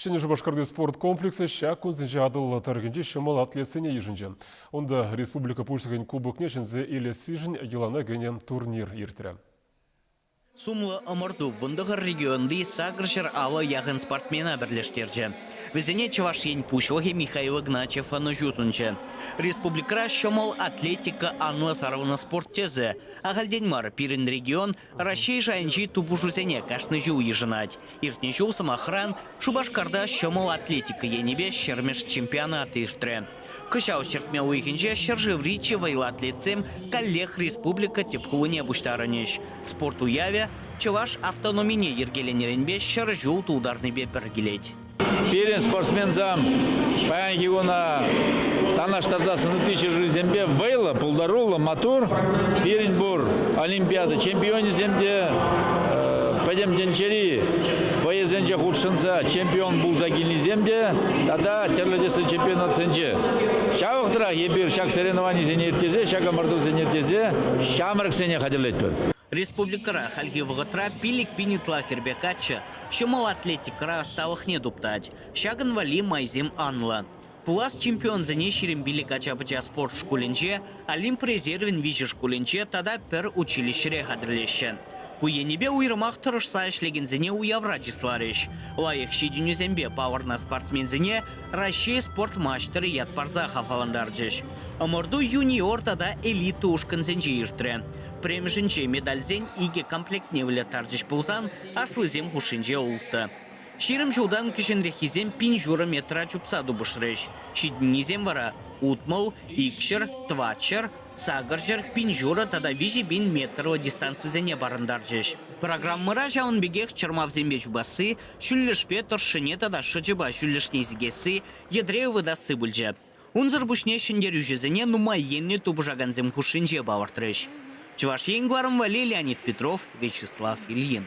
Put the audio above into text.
Ҫӗнӗ Шупашкарти спорт комплексӗ ҫак кунсенче Атӑл тӑрӑхӗнчи ҫӑмӑл атлетсене йышӑнчӗ. Унта республика Пуҫлӑхӗн кубокне ҫӗнсе илессишӗн йӑлана кӗнӗ турнир иртрӗ. Сумлӑ ӑмӑрту 19 регионти 850 яхӑн спортсмена пӗрлештерчӗ. Вӗсене Чӑваш Ен Пуҫлӑхӗ Михаил Игнатьев ӑнӑҫу сунчӗ. Республикӑра ҫӑмӑл атлетика анлӑ сарӑлнӑ спорт тӗсӗ. Ахальтен мар пирӗн регион Раҫҫей шайӗнчи тупӑшусене кашни ҫул йышӑнать. Иртнӗ ҫул, сӑмахран, Шупашкарта ҫӑмӑл атлетика енӗпе ҫӗрмӗш чемпионат иртрӗ. Кӑҫал ҫӗртме уйӑхӗнче ҫӗршыври чи вӑйлӑ атлетсем каллех республика тӗп хулине пуҫтарӑнӗҫ. Спорт уявӗ чӑваш автономине йӗркеленӗренпе 100 ҫул тултарнипе пӗр килет. Пирӗн спортсменсем паянхи куна танлаштарсассӑн ытти ҫӗршывсемпе вӑйлӑ, пултаруллӑ, маттур. Пирӗн пур Олимпиада чемпионӗсем те пӗтӗм тӗнчери вӑйӑсенче хутшӑнса чемпион пулса килнисем те тата тӗрлӗ тӗслӗ чемпионатсенче. Ҫав вӑхӑтрах эпир ҫак соревнованисене ирттерсе, ҫак ӑмӑртусене ирттерсе ҫамрӑксене хатӗрлетпӗр. Республикӑра хальхи вӑхӑтра 5000 ытла хӗрпе каччӑ ҫӑмӑл атлетикӑра ӑсталӑхне туптать. Ҫакӑн валли майсем анлӑ. Пулас чемпионсене 25 ача-пӑча спорт шкулӗнче, Олимп резервӗн виҫӗ шкулӗнче тата пӗр училищӗре хатӗрлеҫҫӗ. Ку енӗпе уйрӑмах тӑрӑшса ӗҫлекенсене уявра чысларӗҫ. Лайӑх ҫитӗнӳсемпе палӑрнӑ спортсменсене Раҫҫей спорт маҫтӑрӗ ят парса хавхалантарчӗҫ. Ӑмӑрту юниор тата элита ушкӑнсенче иртрӗ. Пӗрремӗшӗнче медальсен икӗ комплектне выляттарчӗҫ пулсан, аслисем хушшинче улттӑ. 20 ҫултан кӗҫӗнреххисем 1000 метра чупса тупӑшрӗҫ. Ҫитӗннисем вара 60, 200, 400, 800, 1000 тата 3000 метрлӑ дистанцисене парӑнтарчӗҫ. Программӑра ҫавӑн пекех чӑрмавсемпе чупасси, ҫӳллӗшпе тӑршшӗне тата шӑчӑпа ҫӳллӗшне сикесси, йӗтре ывӑтасси пулчӗ. Унсӑр пуҫне ҫӗнтерӳҫӗсене нумай енлӗ тупӑшакансем хушшинче палӑртрӗҫ. Чӑваш Ен кӑларӑм валли Леонид Петров, Вячеслав Ильин.